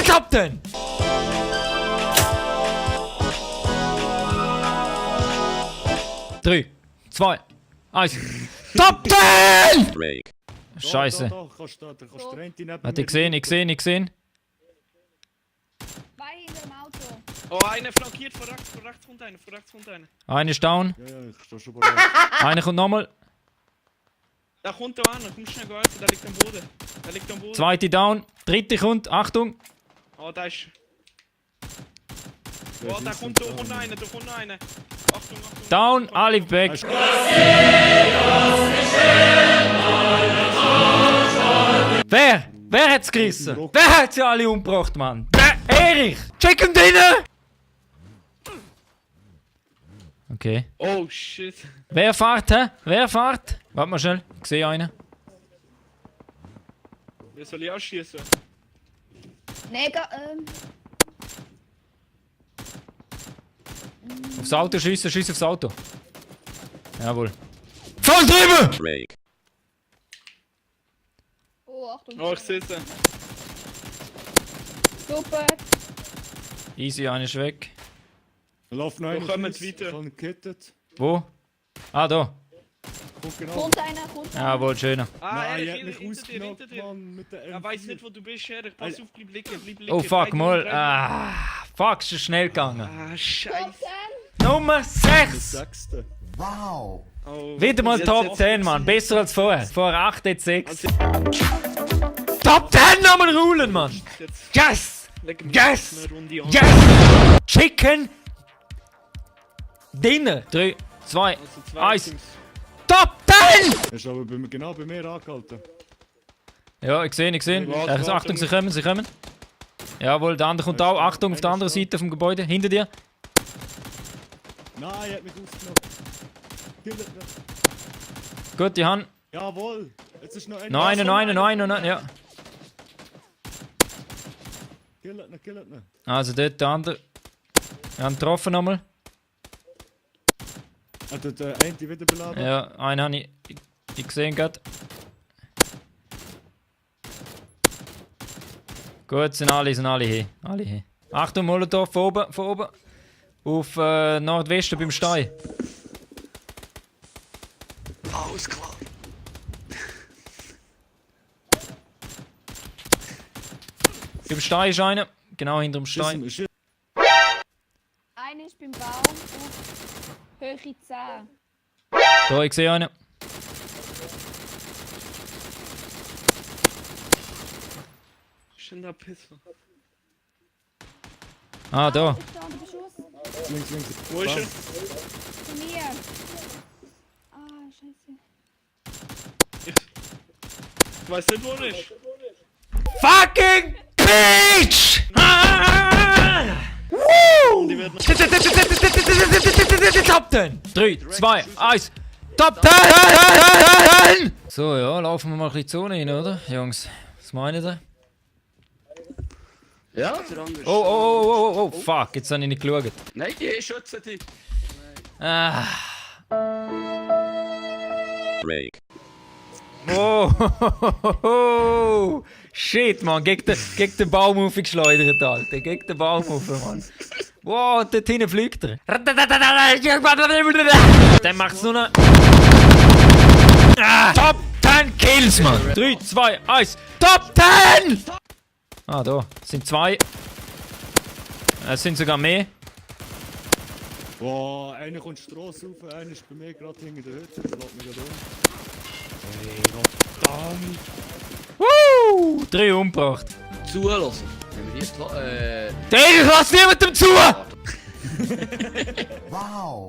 Top 10! Drei, zwei, eins. Top 10! Scheiße. Hat ich gesehen. Zwei hinter dem Auto. Oh, einer flankiert, von rechts kommt einer, Einer ist down. Ja, ich stehe schon bereit. Einer kommt nochmal. Da kommt da einer, komm schnell helfen, der liegt am Boden. Zweite down. Dritte kommt. Achtung. Oh, da ist... Oh, da kommt einer, Achtung. Down. Alle weg. Wer? Wer hat's gerissen? Wer hat sie alle umgebracht, Mann? Erich! Check ihn drinnen! Okay. Oh, shit. Wer fährt, hä? Wer fährt? Warte mal schnell. Ich sehe einen. Wer soll ich ausschießen? Neger, Aufs Auto schiessen, schiess aufs Auto. Jawohl. Voll drüber! Oh, Achtung. Oh, ich seh's. Super. Easy, einer ist weg. Lauf noch einer. kommen sie weiter. Schon gekettet. Wo? Ah, da. Kommt genau. Kommt einer. Jawohl, schöner. Ah, Nein, er er hat mich hinter dir. ausgenockt, Mann, mit der Er M4. weiß nicht, wo du bist, Herr. Pass auf, bleib liegen. Oh fuck, Drei, mal. drei. Ah, fuck, ist schnell gegangen. Ah, scheiße. Nummer 6! Sechste. Oh, Wieder mal jetzt- Top jetzt- 10, Mann. Besser als vorher. Vorher 8, jetzt 6. Top 10 nochmal rulen, Mann! Jetzt Yes! legen wir Yes! eine Runde an. Yes! Chicken! Dinner! 3, 2, Also zwei 1. Teams. Top 10! Er ist aber genau bei mir angehalten. Ja, ich sehe. Warte, Achtung, sie kommen. Jawohl, der andere kommt auch. Achtung, auf der anderen Seite vom Gebäude. Hinter dir. Nein, er hat mich ausgenockt. Killt ihn. Gut, die Hand. Jawohl. Jetzt ist noch einer. Noch einer. Ja. Killt ihn. Also dort der andere. Wir haben getroffen nochmal. Hat der eine wieder beladen? Ja, einen habe ich gesehen gerade. Gut, sind alle hier. Achtung, Molotow von oben. Auf Nordwesten beim Stein. Alles klar. Beim Stein ist einer. Genau hinter dem Stein. Einer ist beim Baum auf Höhe 10. Da, ich sehe einen. Ist denn da Pisser? Ah, da. Ist da der Beschuss? Links. Wo ist er? Zu mir. Ah, scheiße. Ich weiß nicht, wo er ist. Fucking Bitch! Und die werden Top 10! 3, 2, 1. Top 10! So, ja, laufen wir mal ein bisschen die Zone rein, oder? Jungs, was meinen ihr? Ja, der andere. Oh, fuck, jetzt habe ich nicht geschaut. Nein, die schützen dich. Ah. Oh, shit, man, gegen den Baum aufgeschleudert, Alter. Gegen den Baum auf, Mann. Wow, dort hinten fliegt er. Dann macht's nur noch. Ah, Top 10 Kills, Mann. 3, 2, 1. Top 10! Ah, da. Es sind 2. Es sind sogar mehr. Boah, einer kommt die Strasse rauf, einer ist bei mir gerade hinter der Hütte. Der lässt mich gerade um. 3 umgebracht. Zulassen. Wenn wir die jetzt... Der lass niemandem zu! Wow.